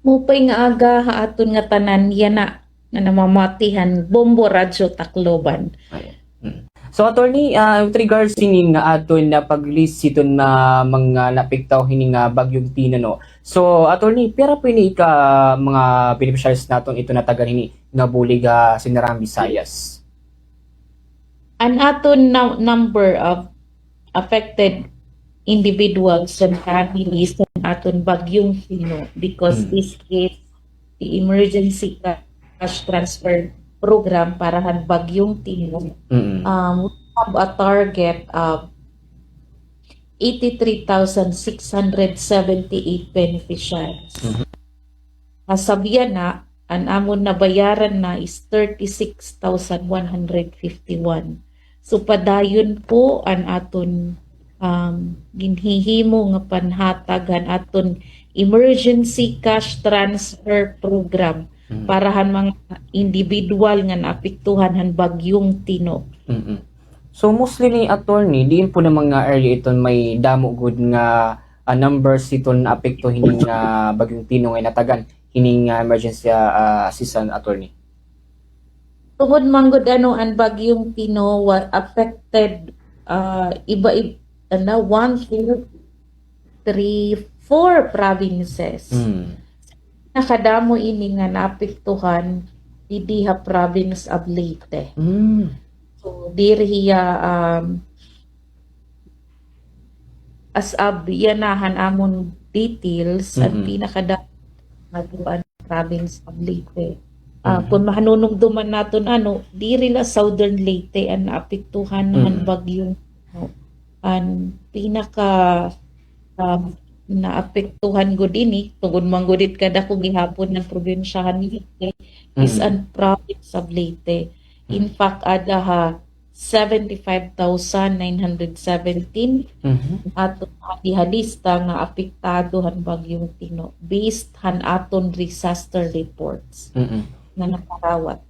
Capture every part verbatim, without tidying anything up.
Maupay nga aga ha aton ngatanan yana nga namamati han Bombo Radyo Tacloban. Ayan. Mm. So, Attorney, ah, with regards hini nga aton nga pag-release hiton nga mga naapektaho hini nga Bagyong Tino, no? So, Attorney, pira po ini ka mga beneficiaries naton iton natagan hini nga bulig ha Sinarang Visayas? An aton na-, number of affected individuals and families han aton Bagyong Tino, because this is the emergency cash transfer program para han Bagyong Tino. Um, we have a target of eighty-three thousand six hundred seventy-eight beneficiaries. Kasab yana, an amon nabayaran na is thirty-six thousand one hundred fifty-one. So, padayon po an aton, um, ginhihimo nga panhatag han aton emergency cash transfer program para han mga individual nga naapektuhan han Bagyong Tino. So, mostly ni, Attorney, diin po na mga area iton may damo gud nga, ah, numbers hiton naapekto hini nga Bagyong Tino nga natagan hini nga emergency, ah, assistance, Attorney? Tungod man gud, ano, an Bagyong Tino wa-, affected, ah, iba-ib-, ano, one, two, three, four provinces. Nakadamo ini nga naapektuhan didi ha province of Leyte. So, diri hiya, um, as of yana han amon details, an pinakadamo nga duha an province of Leyte. Ah, kon mahanunumduman naton, ano, diri la Southern Leyte an naapektuhan han Bagyong, no, an pinaka, um, naapektuhan gud ini, tungod man gud it kadako gihapon nga probinsya han Leyte, is an province of Leyte. In fact, ada ha seventy-five thousand nine hundred seventeen aton hadi ha lista nga apektado han Bagyong Tino, based han aton disaster reports nga nakarawat.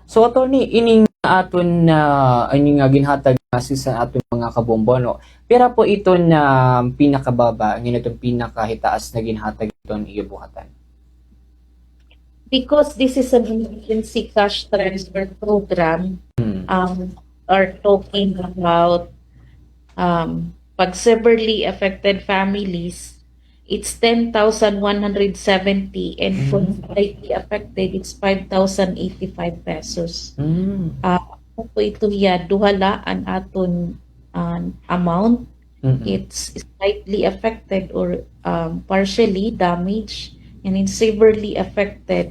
So, Attorney, ining aton, ah, ini nga ginhatag nga assistance han aton mga kabombo, no? Pira po iton, ah, pinakababa, ngan iton pinakahitaas nga ginhatag iton iyo buhatan? Because this is an emergency cash transfer program, um, are talking about, um, pag severely affected families, it's ten thousand one hundred seventy, and for slightly affected, it's five thousand eighty-five pesos. Ah, ano po ito hiya, duha la an aton, ah, amount. It's slightly affected or, um, partially damaged, and in severely affected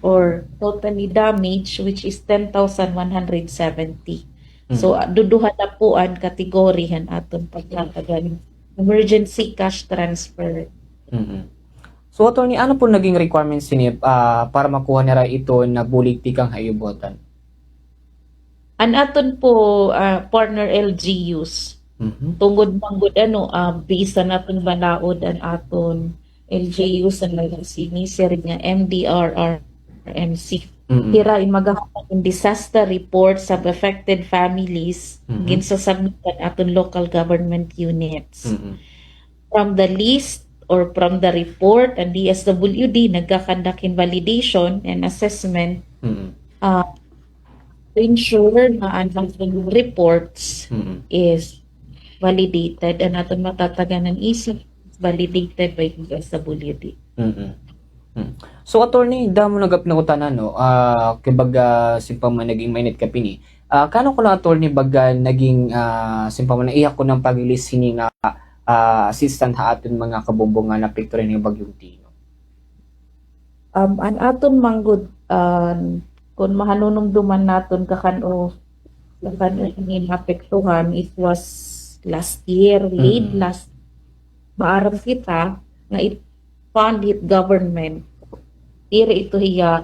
or totally damaged, which is ten thousand one hundred seventy. So, ah, duduha na po an category han aton pagtatagan emergency cash transfer. So, Attorney, ano po naging requirements hini, ah, para makuha nira iton nga bulig tikang ha iyo buhatan? An aton po, ah, partner L G Us. Tungod man gud, ano, ah, based han aton balaod an aton L G Us nga nagsinisir nga M D R R M C. Hira in magahatag hin disaster reports of affected families, ginsasubmit han aton local government units. From the list or from the report, an D S W D nagkakandak hin validation and assessment, ah, to ensure na an aton reports is validated, an aton matatagan nga E C validated by D S W D. So, Attorney, damo na gihap nga pangutana, no? Ah, kay baga, simpang man naging mainit gihap ini. Ah, kano kuno, Attorney, baga naging, ah, simpang man naiha kuno an pag-release hini nga, ah, assistance ha aton mga kabombo nga naapektuhan hini nga Bagyong Tino? Um, an aton man gud, ah, kon mahanunumduman naton kakan-o, kakan-o hini naapektuhan, it was last year, late last, maaram kita nga it fund it government. Diri ito hiya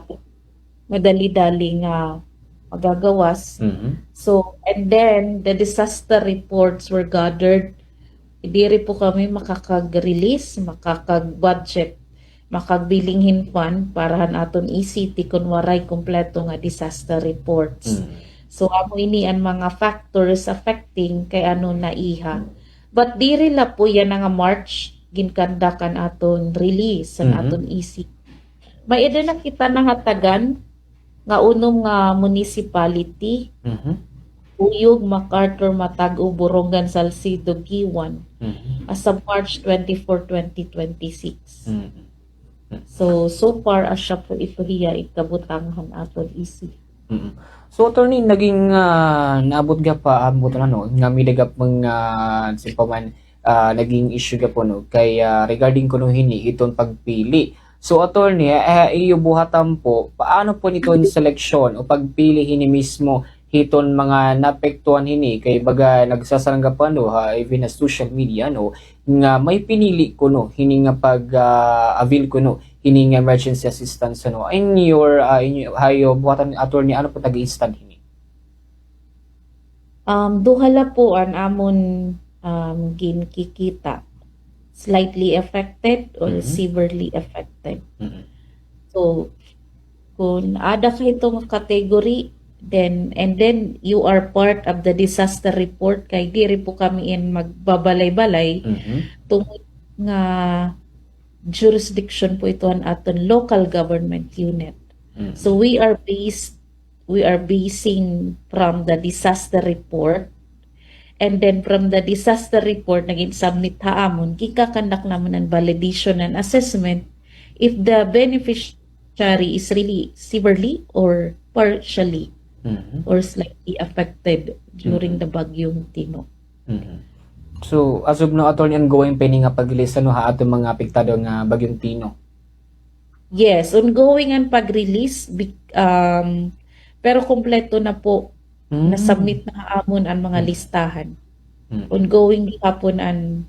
madali-dali nga magagawas. So, and then, the disaster reports were gathered. Diri po kami makakag-release, makakag-budget, makagbiling hin fund para han aton E C T kon waray kompleto nga disaster reports. So, amo ini an mga factors affecting kay ano naiha. But diri la po yana nga March, ginkandak an aton release han aton E C T. May-ada na kita nahatagan nga unom nga municipality, Mhm. Uyog, MacArthur, Matago, Borongan, Salcedo, Guiuan, Mhm. as of March twenty-four, twenty twenty-six. Mhm. So, so far, asya po ito hiya it kabutang han aton E C. Mm. So, attorney, naging, ah, naabot gihap, ah, ambot, ano, nga may-ada gihap mga, ah, siring pa man, ah, naging issue gihapon, no, kay, ah, regarding kuno hini, iton pagpili. So, attorney, ah, iyo buhatan po, paano po iton seleksyon o pagpili hini mismo hiton mga naapektuhan hini, kay baga nagsasarangga pa, no, ha, even ha social media, no, nga may pinili kuno hini nga pag, ah, avail kuno hini nga emergency assistance, ano. In your, ah, in your, ha iyo buhatan, attorney, ano po nag-i-stand hini? Um, duha la po an amon, um, ginkikita, slightly affected or Mhm. severely affected. Mhm. So, kun aada ka hito nga category, then, and then you are part of the disaster report, kay diri po kami in magbabalay-balay, Mhm. tungod nga jurisdiction po ito han aton local government unit. Mhm. So, we are based, we are basing from the disaster report. And then from the disaster report, nag-submit ha amon, gikakandak namon an validation and assessment if the beneficiary is really severely or partially Mhm. or slightly affected during Mhm. the Bagyong Tino. Mhm. So, as of now, attorney, ongoing pa ini nga pag-release, ano, ha aton mga apektado nga Bagyong Tino? Yes, ongoing an pag-release, bec-, um, pero kompleto na po. Mm. Na-submit na ha amon an mga Mm. listahan. Mm. Ongoing gihapon an,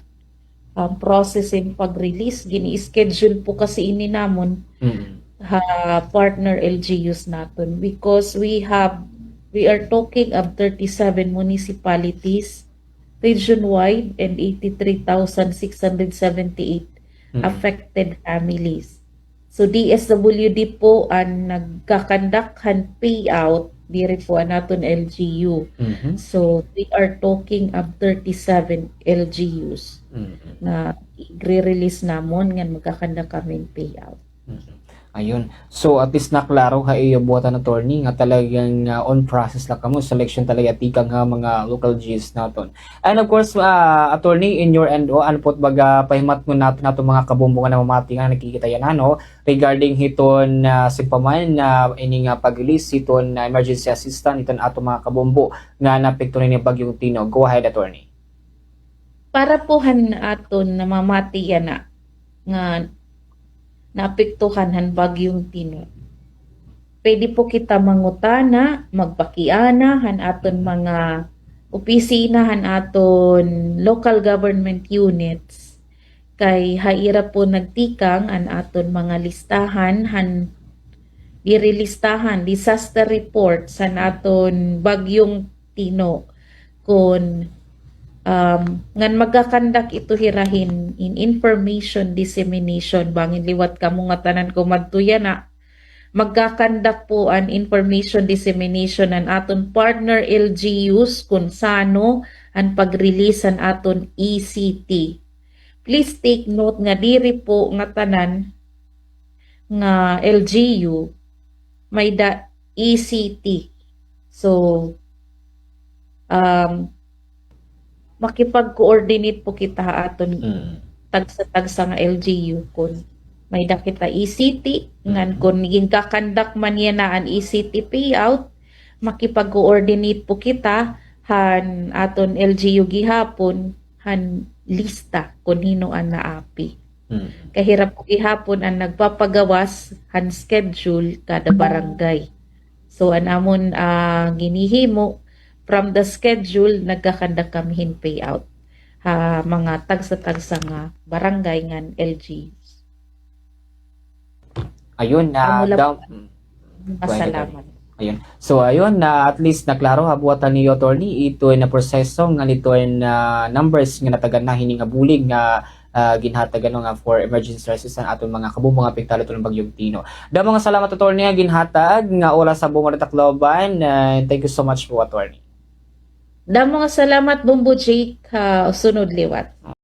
um, process in pag-release. Gini-schedule po kasi ini namon Mm. ha partner L G Us naton because we have, we are talking of thirty-seven municipalities region-wide and eighty-three thousand six hundred seventy-eight Mm. affected families. So, D S W D po an nagkakandak han payout, diri po an aton L G U. Mhm. So, we are talking of thirty-seven L G Us Mhm. na i-release namon ngan magkakandak kami hin payout. Mhm. Ayun. So, at least naklaro ha iyo buhatan, attorney, nga talagang, ah, on process la kamo, selection talaga tikang ha mga local L G Us naton. And of course, ah, attorney, in your end, o, ano po it baga pahimatngon naton, naton mga kabombo nga namamati nga nakikita yana, no? Regarding hiton, ah, siring pa man, ah, ini nga pag-release hiton, ah, emergency assistance hiton aton mga kabombo nga naapektuhan hini Bagyong Tino. Go ahead, attorney. Para po han aton namamati yana nga naapektuhan han Bagyong Tino, pwede po kita mangutana, magpakiana han aton mga opisina han aton local government units. Kay ha ira po nagtikang an aton mga listahan han, diri listahan, disaster reports han aton Bagyong Tino. Kun, um, ngan magkakandak ito hira hin, hin information dissemination, bangin liwat kamo ngatanan kumadto yana, magkakandak po an information dissemination an aton partner L G Us kun san-o an pag-release han aton E C T. Please take note nga diri po ngatanan nga L G U may-ada E C T. So, um, makipag-coordinate po kita ha aton Mm. tagsa-tagsa nga L G U kun may-ada kita E C T, ngan Mm. kun ginkakandak man yana an E C T payout, makipag-coordinate po kita han aton L G U gihapon han lista kun hin-o an naapi. Mm. Kay hira po gihapon an nagpapagawas han schedule kada barangay. So, an amon, ah, ginhihimo, from the schedule, nagkakandak kami hin payout ha mga tagsa-tagsa nga barangay ngan L G Us. Ayun, na Amo la daw, po. Mm. Masalamat. Ayun. So, ayun, na at least naklaro ha buhatan niyo, attorney, ito nga proseso ngan ito nga, ah, numbers nga natagan na hini nga bulig nga ah, ginhatag, ano, nga for emergency response an aton mga kabombo nga apektado hiton Bagyong Tino. Damo nga salamat, attorney, ha ginhatag nga oras ha Bombo ha Tacloban. Ah, thank you so much po, attorney. Damo nga salamat, Bombo Jake, ha sunod liwat.